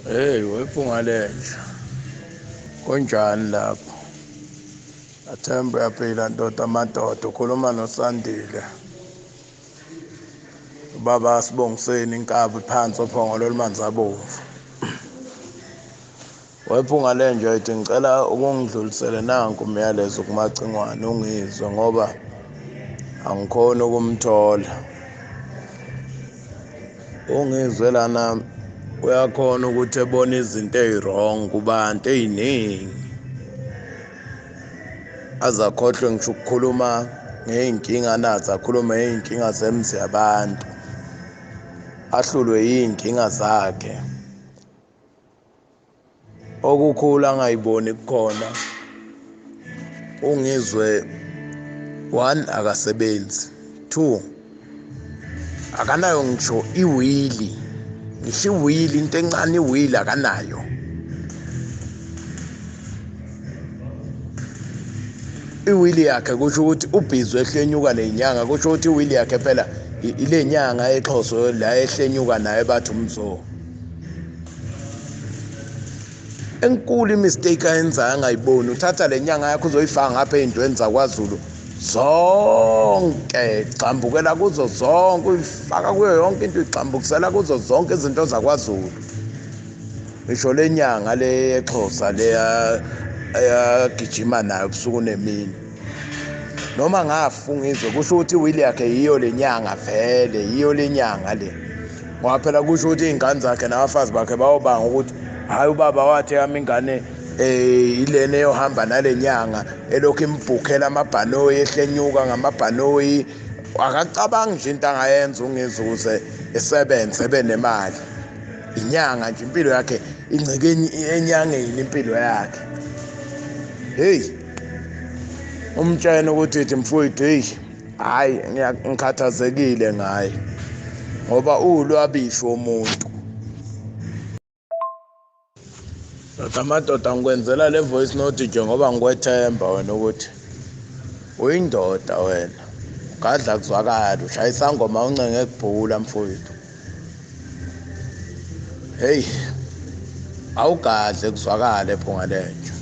Hey, wephunga lenja. Kunjani lapho? Athemba uyaphila ndoda amadoda, ukhuluma noSandile. Ubaba sibongiseni inkabi phansi ophongolo olumanzi abomvu. Wephunga lenja ithi ngicela ukungidlulisele nanku umyalezo kuMacingwane ungizwe ngoba angikhoni ukumthola. Ungizwe lana uyakhona ukuthi ebone izinto eziwrong kubantu eziningi, azakhohlwe ngisho ukukhuluma ngey'nkinga nazo, akhulume ngey'nkinga zemzi yabantu, ahlulwe yiy'nkinga zakhe. Okukhulu angayiboni kukhona, ungizwe 1 akasebenzi, 2 akanayo ngisho iwili, ngisho iwili, into encane iwili akanayo. Iwili yakhe kusho ukuthi ubhizi ehlenyuka nenyanga, kusho ukuthi iwili yakhe phela ile nyanga exhoso la ehlenyuka naye bathi umzo. Enkulu imistake ayenzayo angayiboni, uthatha le nyanga yakho uzoyifaka ngapha ey'ntweni zakwaZulu zonke, gxambukela kuzo zonke, uyifaka kuyo yonke into, uyigxambukisela kuzo zonke izinto zakwaZulu. Ngisho le nyanga le exhosa le ayagijima nayo ubusuku nemini, noma ngafunga izwe kusho ukuthi iwili yakhe yiyo le nyanga vele, yiyo le nyanga le. Ngoba phela kusho ukuthi iy'ngane zakhe nabafazi bakhe bayobanga ukuthi hhayi ubaba wathi yami ingane ilena eyohamba nale nyanga elokhu imbhukhela amabhanoyi, ehlenyuka ngamabhanoyi. Akacabangi nje into angayenza ungizwe ukuze esebenze ebe nemali. Inyanga nje impilo yakhe incike enyangeni impilo yakhe. Hey, umtshene ukuthi ithi mfowethu, hey hayi ngikhathazekile ngaye ngoba uwulwabishi womuntu. Ndoda amadoda, ngikwenzela le voice note nje ngoba ngikwethemba wena ukuthi uyindoda wena, ugadla kuzwakala, ushaya isangoma uncenge kubhula mfowethu. Hey, awugadle kuzwakale phunga lenja.